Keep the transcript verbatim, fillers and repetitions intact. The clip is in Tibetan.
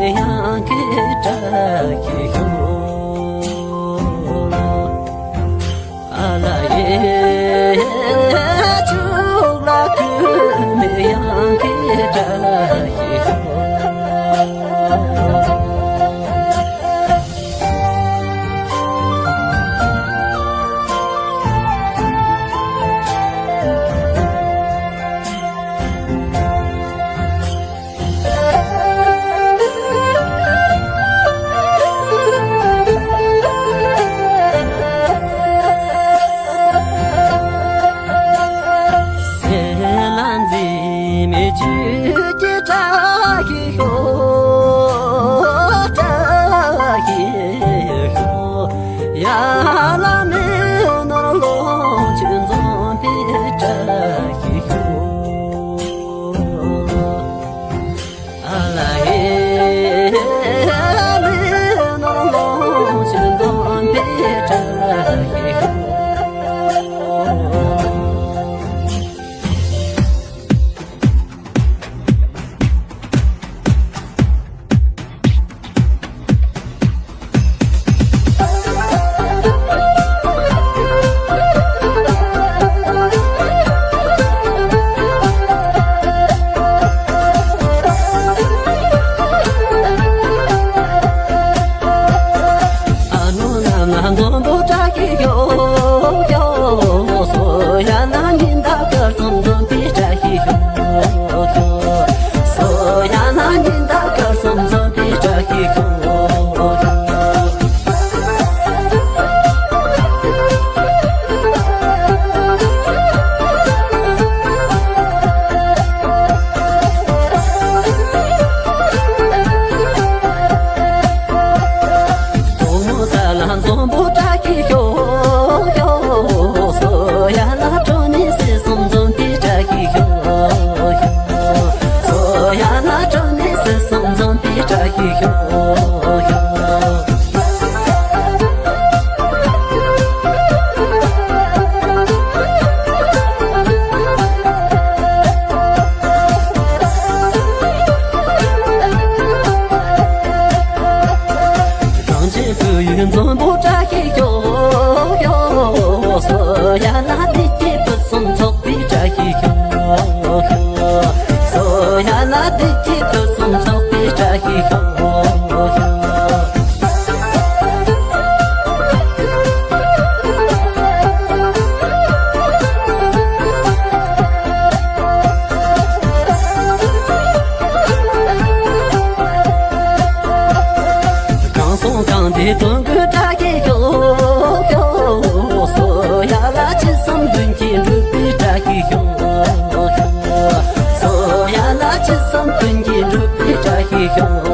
ཡང་གི་བཀྲ་ཤིས་ཤོག་ཨ་ལ་ཡེ་ཆུག་ལ་ཀུ་མི་ཡང་གི་བཀྲ་ཤིས་ཤོག་སེ་ལ་འཛིན་མི་ཆོས་ཀྱི་བཀྲ་ཤིས་ཤོག་བཀྲ་ཤིས་ཤོག་ཡ་ལ་མི་ནོར་ལོངས་སྤྱོད་འཛོམས་པའི་བཀྲ་ཤིས་ཤོག་ཨ་ལ་ཡེ་མི་ནོར་ལོངས་སྤྱོད་འཛོམས་པའི་བཀྲ་ཤིས་ཤོག་ཨ་ནུ་ན་ན་འཛོམས་པོ་བཀྲ་ཤིས་ཤོག་ཤོག་སོ་ཡ་ན་ཉི་ཟླ་སྐར་གསུམ་འཛོམས་པའི་བཀྲ་ཤིས་ཤོག་ཤོག་སོ་ཡ་ན་ཉི་ཟླ་སྐར་གསུམ་འཛོམས་པའི་བཀྲ་ཤིས་ཤོག་ཤོག་གྲོ་མོ་ས་ལ་འཛོམས་པོ་བཀྲ་ཤིས་ཤོག་ཤོག་སོ་ཡ་ལ་གྲོ་ནས་སྲིད་གསུམ་འཛོམས་པའི་བཀྲ་ཤིས་ཤོག་ཤོག་སོ་ཡ་ལ་གྲོ་ནས་སྲིད་གསུམ་འཛོམས་པའི་བཀྲ་ཤིས་ཤོག་ཤོག་གངས་ཅན་བོད་ཡུལ་འཛོམས་པོ་བཀྲ་ཤིས་ཤོག་ཤོག་སོ་ཡ་ལ་བདེ་སྐྱིད་ཕུན་སུམ་ཚོགས་པའི་བཀྲ་ཤིས་ཤོག་ཤོག་སོ་ཡ་ལ་བདེ་སྐྱིད་ཕུན་སུམ་ཚོགས་པའི་བཀྲ་ཤིས་ཤོག་ཤོག་གང་སོང་གང་བདེ་དོན་ཀུན་བཀྲ་ཤིས་ཤོག་ཤོག་སོ་ཡ་ལ་ཅི་བསམ་དོན་གྱིས་འགྲུབ་པའི་བཀྲ་ཤིས་ཤོག་ཤོག་སོ་ཡ་ལ་ཅི་བསམ་དོན་གྱིས་འགྲུབ་པའི་བཀྲ་ཤིས་ཤོག